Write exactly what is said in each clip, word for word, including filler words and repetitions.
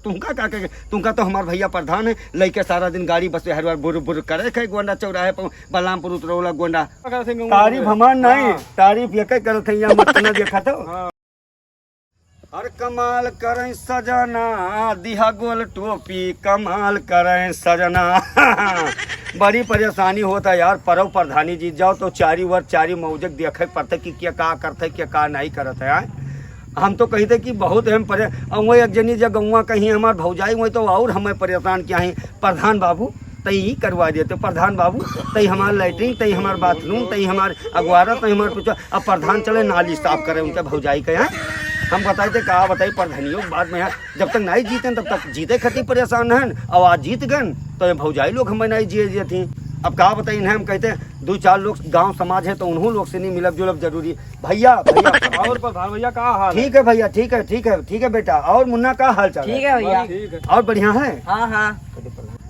तुमका का कहे, तुमका तो हमार भइया प्रधान है, लइके सारा दिन गाड़ी बस हर बार बुर बुर करे खे गोंडा चौराहे पर बलरामपुर उतरौला गोंडा। तारीफ हमार नहीं, हाँ। तारीफ ये कह करत है, यहाँ मत ना देखा तो। हाँ। हर कमाल करें सजना, दिहा गोल टोपी, कमाल करें सजना। बड़ी परेशानी होता है यार, परव प्रधानी जीत जाओ तो चारी ओर चारी मौजक देखे पड़ते कि क्या का करते, क्या का नहीं करत है। हम तो कही थे कि बहुत हम परे, और वो एक जनी जब गौवा कहीं हमार भौजाई, वही तो और हमें परेशान किया है, "प्रधान बाबू, तई ई करवा देते, प्रधान बाबू, तई हमार लैट्रिन, तई हमार बाथरूम, तई हमार अगवारा, तई हमार कुछ।" अब प्रधान चले नाली साफ करे उनके भौजाई के यहाँ। हम बताई थे, का बताई प्रधानियों के बाद में यहाँ, जब तक नहीं जीते तब तक जीते खातिर परेशान हैं, और आज जीत गए तो ये भौजाई लोग हमें नहीं जिए देती। अब का बताई इन्हें, हम कहते हैं दो चार लोग गांव समाज है तो उन्हों लोग से नहीं मिलब जुलब जरूरी। भइया, भइया। और प्रधान भइया का हाल है? ठीक है भइया, ठीक है, ठीक है, ठीक है बेटा। और मुन्ना का हाल चाल है? ठीक है भइया। बस ठीक है। और बढ़िया है? हाँ, हाँ।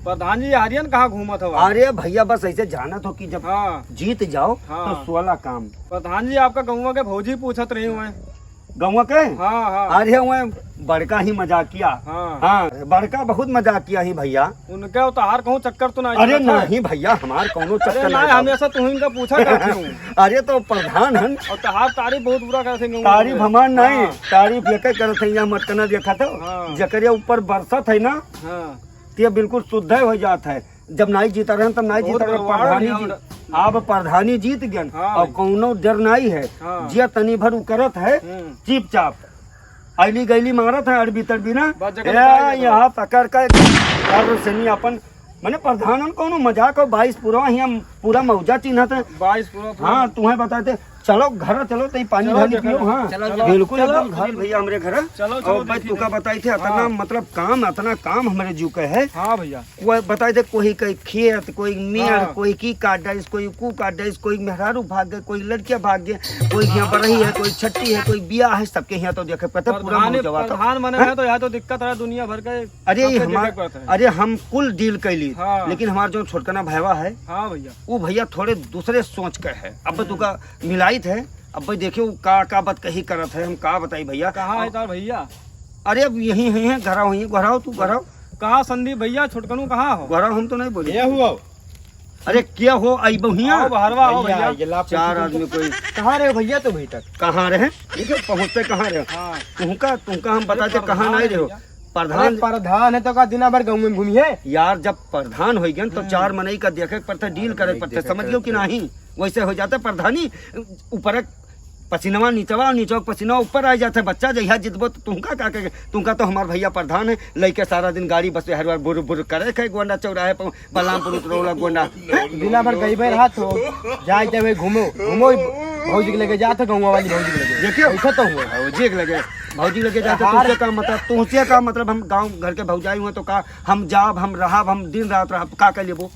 प्रधान जी, आर्यन कहाँ घूमत हवा? अरे भइया, बस ऐसे जानत हो कि जब हाँ। जीत जाओ हाँ। तो सोलह काम। प्रधान जी, आपका गौवा के भौजी पूछत रही हुए। गौवा के? हाँ, हाँ। अरे हुए बड़का ही मजाकिया। हाँ। हाँ, बड़का बहुत मजाकिया ही भइया। उनके तो तोहार कहूँ चक्कर तो नहीं अरे चलत है? नहीं भइया, हमार कौनो अरे चक्कर नहीं नहीं, बा। हमेशा तू इनका पूछा करती हूँ। अरे तो प्रधान हन। और तोहार तारीफ बहुत बुरा करत है गौवा तारीफ में। हमार नहीं, हाँ। तारीफ ये कह करत है, यहाँ मत करना देखा तो। हाँ। जकरे ऊपर बरसत है ना, हाँ। ते बिल्कुल शुद्ध हो जात है। जब नाई जीता रहन, तब नाई बहुत जीता रहन, बड़वार प्रधानी है जी। और अब प्रधानी जीत गयन, हाँ और भाई। कौनो डर नाई है। हाँ। जे तनी भर उ करत है, हम्म। चुपचाप। अइली गइली मारत है, अड़बी तड़बी ना। बस जगह ए, निकाल देता। यहाँ पकड़ के कर से नहीं अपन, मने प्रधानन कौनो मजाक हो, बाईस पूरा, यहाँ पूरा मौजा चिन्हत है। बाईस पूरा, पूरा। हाँ, तुम्हें बताते, चलो घर चलो, तई पानी चलो, ढाली देखो। पियो, हाँ। चलो, चलो। बिल्कुल, चलो। एकदम घर भइया हमरे घर। चलो, चलो, और भाई, देखिए। तू का बताई थे, अतना हाँ। मतलब काम, अतना काम हमरे जू के है। हाँ भइया। कोई बताई थे, कोई कहीं खेत, कोई मेड़, हाँ। कोई की काट डाइस, कोई कू काट डाइस, कोई मेहरारू भाग गए, कोई लड़कियां भाग गए, कोई यहाँ बरही है, कोई छट्टी है, कोई बियाह है, सबके यहाँ तो देखे पड़ता है, पूरा प्रधान, मौजवा था। प्रधान बने हैं? हैं तो यहाँ तो दिक्कत है दुनिया भर के, अरे, ये सबके हमार-, देखे पड़ता है। अरे, हम कुल डील कैली, हाँ। लेकिन हमार जो छोटकना भैवा है, हाँ भइया। वो भइया थोड़े दूसरे सोच के है। अब हम्म। तुका मिलाइत है, अब भाई देखियो का, का बात कही करत है, हम का बताई भइया। कहाँ है तार भइया? अरे अब यहीं, यहीं है, घरा वहीं, घरा हो तू, घरा हो। कहाँ संदीप भइया, छोटकनू कहाँ हो? घरा हम तो नहीं बोली। ये हुआ। अरे क्या हो, आई बहुइया? आओ, बहरवा आओ भइया, भइया। ये लाभ चार कुछ आदमी कोई। कहाँ रहे भइया तुम अभी तक? कहाँ रहे? ये जो पहुँचते कहाँ रहे? हाँ। तुमका, तुमका हम अरे बताते कहाँ प्रधान नहीं है रहे हो? भइया। प्रधान अरे प्रधान है तो का दिना भर गाँव में घूमी है? यार, जब प्रधान हो गए तो हम्म। चार मनई का देखे के पड़ता, डील अरे करे के भाई, पड़ता, देखे समझ के लो कि पड़ता। नहीं? वैसे हो जाता प्रधानी, ऊपर पसीनवा नीचवा और नीचवा पसीनवा ऊपर आ जाता है। बच्चा जहिया जितबो तो तुमका का कहे, तुमका तो हमार भइया प्रधान है, लइके सारा दिन गाड़ी बस हर बार बुर बुर करे खे गोंडा चौराहे पर बलरामपुर उतरौला गोंडा। दिना भर गई रहा तो जाए जाए घूमो, घूमो, भौजी के लगे जात हो, गाँव वाली भौजी के लगे। देखियो। ऐसा तो हुआ। भौजी के लगे, भौजी के लगे जाते, हार तुमसे का मतलब, तुमसे का मतलब, हम गाँव घर के भौजाई हुए तो का, हम जाब, हम रहब, हम दिन रात रहब, का कर लेबो,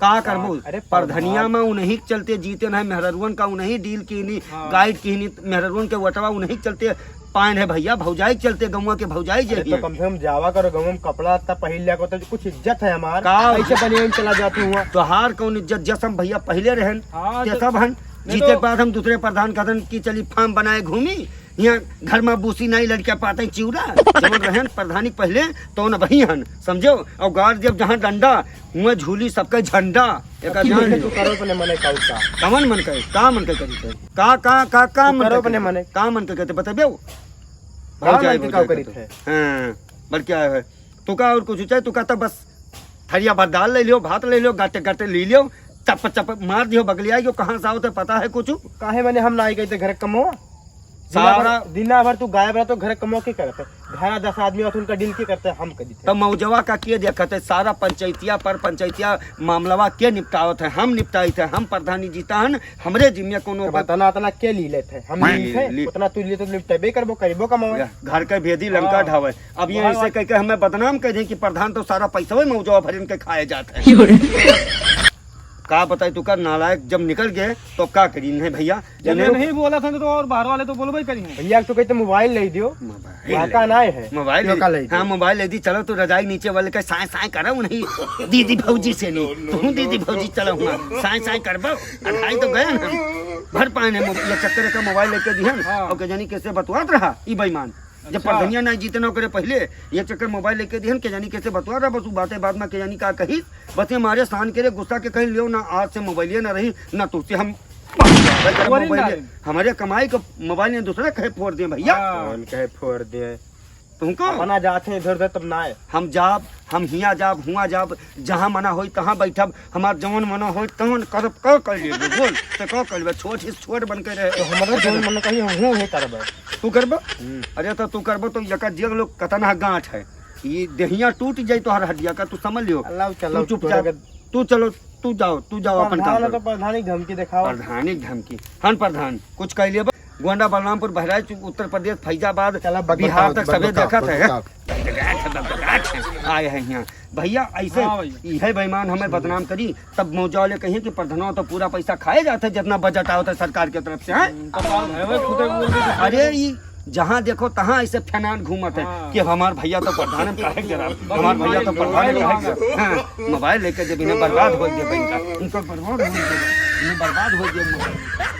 का करबो? अरे प्रधनिया प्रधान। में उन्हीं के चलते जीते नहीं, मेहररुअन का उन्हीं डील कीनी, हाँ। गाइड कीनी, मेहररुअन के वटवा उन्हीं के चलते पाइन है भइया, भौजाई के चलते, गौवा के भौजाई जे अरे तो हियाँ। कम से कम जावा करो, गाँव में कपड़ा लत्ता पहिर लिया करो, तो कुछ इज्जत है हमार। का ऐसे बनिया में चला जाते हुआ। तोहार कौन इज्जत? जस हम भइया पहिले रहन, हाँ, ते तो सब हन। नहीं जीते तो के बाद हम दूसरे प्रधान कहतन कि चली फार्म बनाए घूमी, यहाँ घर में बूसी नहीं लड़किया पाते चिउरा। जवन रहन प्रधानी पहिले, तो न वही हन, समझो। और गाड़ जब जहाँ डंडा, हुआ झूली सबका झंडा। एक तू जान करो लो। अपने मने का उत्साह। कवन मन करे? का मन के करी थे? का, का, का, का तू मन करो के अपने करी? मने। का मन के कहते बताबे? का भौजाई, मन के का भौजाई करी कहते। थे? हाँ, बल्कि आए है। तू का और कुछ चाहे? तू कहता बस थरिया भर दाल ले लियो, भात ले लियो, गाटे गाटे ले लियो, चप चप मार दियो, बगलिया गयो, कहाँ से आवत है पता है कुछ? काहे मने हम ना आई गई थे घर कमवा? दिना सारा भर, दिना भर तू गायब रहतो, घर कमवा के करत है? घरा दस आदमी होत, उनका डील के करते, हम करी थे। तो मौजवा का के देखत है? सारा पंचायतिया पर पंचायतिया मामलवा के निपटावत है? हम निपटाई थे, हम प्रधानी जीता हन, हमरे जिम्मे कोनो तो बतना, अतना के ली लेत है? हम हाँ, ली थे, ली। उतना तू लिए तो निपटेबे करबो, करिबो कमावे। या, घर के भेदी लंका हाँ। ढावे। अब ये वाह, ऐसे वाह। कह के हमें बदनाम कर दे कि प्रधान तो सारा पैसा मौजवा भर इनके खाए जात है। का बताई तू का नालायक जब निकल गए तो का करी नहीं भइया? जब ये इन्हें नहीं बोला था तो और बाहर वाले तो बोलबे करी हैं। भइया, तो कहते मोबाइल ले दियो। मोबाइल वाका ले। ना है। मोबाइल तो ले। का ले हाँ, दियो? मोबाइल ले दी। चलो, तू रजाई नीचे वाले के साए साए करो नहीं। दीदी भौजी से नहीं। तू दीदी भौजी चलो हुआ। साए साए करबो। अढ़ाई तो गए ना। भर पाए ने मो-, ये चक्कर का मोबाइल लेके दिहन। हाँ। और के जानी कैसे बतवात रहा, ई बेईमान। जब अच्छा। प्रधनिया ना जीते ना करे पहिले, ये चक्कर मोबाइल लेके दिहन, के जानी कैसे बतवा रहा, बस उ बातें बाद में के जानी का कही, बस ये मारे शान के रे गुस्सा के कहीं लियो ना, आज से मोबाइलिया ना रही, ना तुझसे हम वही मोबाइल, ना। हमारे कमाई का मोबाइल ने दूसरे कहे फोड़ दिए भैया। हाँ। कौन कहे फोड़ दिए? तुमको? अपना जाते हैं इधर उधर तब ना आए। हम जाब, हम हिया जाब, हुआ जाब, जहाँ मना होई तहाँ बैठब, हमार जवन मना होई तवन करब, का कर लेबे, बोल, तो का कर लेबे, छोट ही छोट बन के रहे। तो हमारा जवन मना कही, हम हूँ हे करबे। तू करबे? हम्म। अरे तो तू करबे तो यका जेल लोग कतना गांठ है, ये देहिया टूट जाई तोहर हड्डिया का, तू समझ लियो। अल्लाह चलो, तू चुपचाप, तोरा के तू चलो, तू जाओ, तू जाओ अपन काम प्रधान है करो। तो प्रधानी धमकी देखाओ। प्रधानी धमकी? हन प्रधान, कुछ कह लिया बा? गोंडा, बलरामपुर, बहराइच, उत्तर प्रदेश, फैजाबाद, चला, बक-, बिहार बताओ, तक बक-, सबे बताओ, देखत बक-, है। बताओ। बक-, बक-, बक-, आए हैं यहाँ। भैया, ऐसे हाँ भैया। इहे बेईमान हमें बदनाम करी, तब मौजा वाले कहिए कि प्रधानों तो पूरा पैसा खाए जाते, जितना बजट आवत है सरकार की तरफ से, हैं? हम्म, तो बात है भाई, खुदे बोल रहे थे। अरे, ई जहाँ देखो तहाँ ऐसे फैनान घूमत है हाँ। कि हमार भैया तो प्रधान में काहे गिरा, हमार भैया तो प्रधान में काहे गिरा। हाँ, मोबाइल लेके जब इन्हें बर्बाद हो गया इनका, इनका बर्बाद हो गया, इन्हें बर्बाद हो गया।